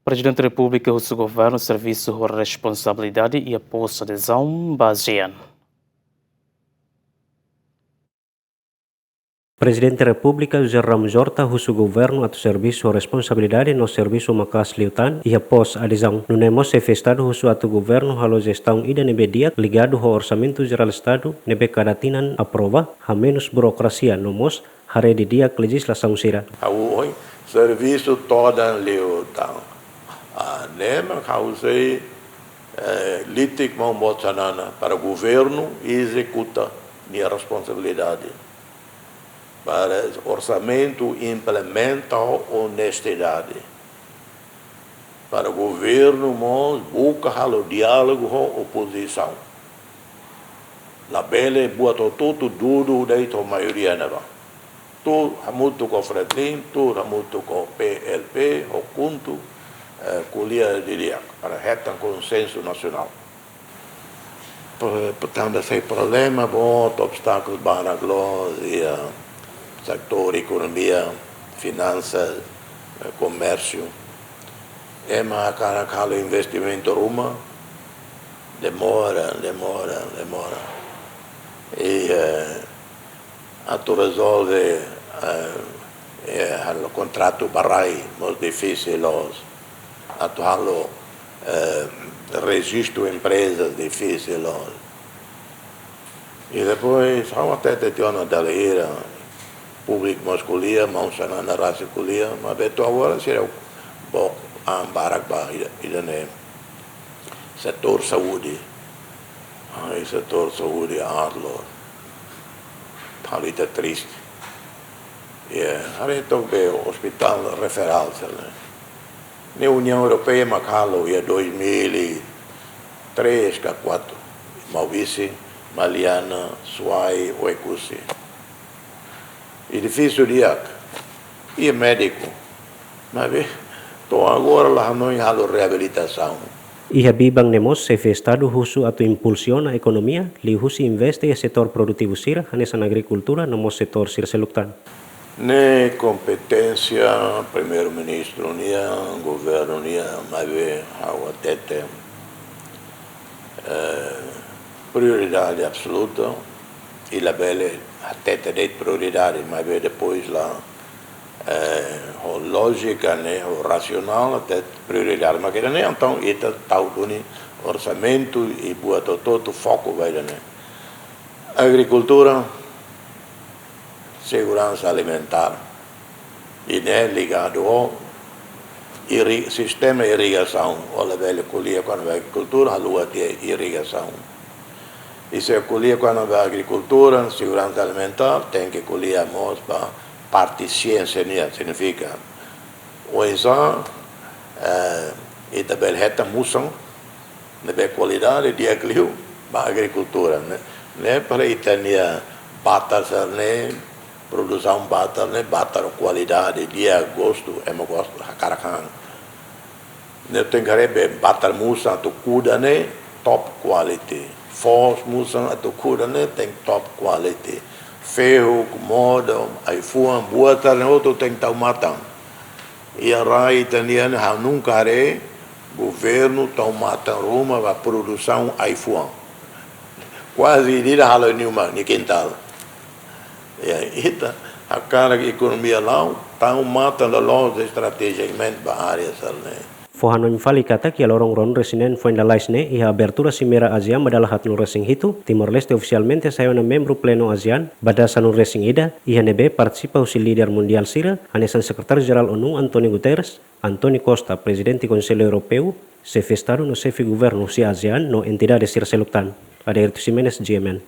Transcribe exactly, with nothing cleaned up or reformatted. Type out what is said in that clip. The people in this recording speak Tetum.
Prezidente Repúblika husu governu servisu ho responsabilidade iha pós adezaun ba ASEAN. Prezidente Repúblika José Ramos Horta husu governu atu servisu ho responsabilidade no servisu maka'as liután iha pós adezaun. Nune'e mós Xefe Estadu husu atu governu halo jestaun ida ne'ebé di'ak ligadu ho Orsamentu Jerál Estadu ne'ebé kada tinan aprova, hamenus burokrasia no mós haree didi'ak lejizlasaun sira. Ha'u ohin servisu todan liután. Ah, ne'e mak ha'u sei, eh, litik maun boot Xanana para governu ezekuta nia responsabilidade. Para orsamentu implementa ho onestidade. Para governu mós buka halo diálogu ho opozisaun. Labele buat hotu-hotu dudu de'it ho maioria ne'ebá. Tuir hamutuk ho Fretilin, tuir hamutuk ho P L P, ho KHUNTO, eh, ko'alia didi'ak, para hetan konsensu nasionál. Por, por tantu, sei problema boot, obstákulu barak loos iha setór ekonomia, finansas, eh, komérsiu. Ema hakarak halo investimentu ruma, demora, demora, demora. I, eh, atu rezolve, eh, eh, halo kontratu ba rai, mós difisil loos. Atu halo, eh, rejistu emprezas, difisil loos. I depois, ha'u hatete tiha ona dala hira, públiku mós ko'alia, maun Xanana rasik ko'alia, maibé to'o agora sira book an barak ba ida, ida-ne'e. Setór saúde. Ai, setór saúde aat loos. Halo ita triste. Ya, haree took be ospitál referál sira-ne'e. Ne'e Uniaun Europeia mak halo iha dois mil e três ka kuatru. Maubisse, Maliana, Suai, Oekusi. Edifísiu di'ak, iha médiku. Maibé to'o agora la hanoin halo reabilitasaun. Iha biban ne'e mós Xefe Estadu husu atu impulsiona ekonomia, liuhusi investe iha setór produtivu sira, hanesan agrikultura no mós setór sira seluk tan. Ne'e kompeténsia Primeiru-Ministru nian, governu nian, maibé ha'u hatete, eh, prioridade absoluta, i labele hatete de'it prioridade, maibé depois la, eh, ho lójika ne'e, ho rasionál, hatete prioridade. Mak ida-ne'e, entaun, ita tau duni orsamentu i buat hotu-hotu foku ba ida-ne'e. Agrikultura, seguransa alimentár. I ne'e ligadu ho irri-, sistema irrigasaun, ó labele ko'alia kona-ba agrikultura, haluha tiha irrigasaun. I se ko'alia kona-ba agrikultura, seguransa alimentár, tenke ko'alia mós ba parte siénsia nian, signifika oinsá, eh, ita bele hetan musan ne'ebé kualidade di'ak liu ba agrikultura, ne'e. Ne'e para ita-nia batar sira-ne'e, produsaun batar ne'e, batar kualidade di'ak, gostu, ema gosta, hakarak han. Ne'e tenke haree be batar musan atu kuda ne'e top quality. Foos musan atu kuda ne'e tenke top quality. Fehuk, modo, ai-fuan, buat sira-ne'e hotu tenke tau matan. Iha rai ita-nian ha'u nunka haree governu tau matan ruma ba produsaun ai-fuan. Kuaze ida-idak halo iha nia uma, nia kintál. Ya, ita hakarak ekonomia la'o, tau matan loloos estrategicamente ba área sira-ne'e. Fó hanoin fali katak iha loron ruanulu-resin-neen foin lalais ne'e iha abertura Simeira ASEAN ba dala haatnulu-resin-hitu, Timor-Leste ofisialmente sai ona membru plenu ASEAN ba dala sanulu-resin-ida, iha ne'ebé partisipa husi líder mundiál sira, hanesan Sekretáriu Jerál ONU António Guterres, António Costa, Prezidente Konsellu Europeu, Xefe Estadu no Xefe Governu husi ASEAN no entidade sira seluk tan. Adairto Ximenes, G M N.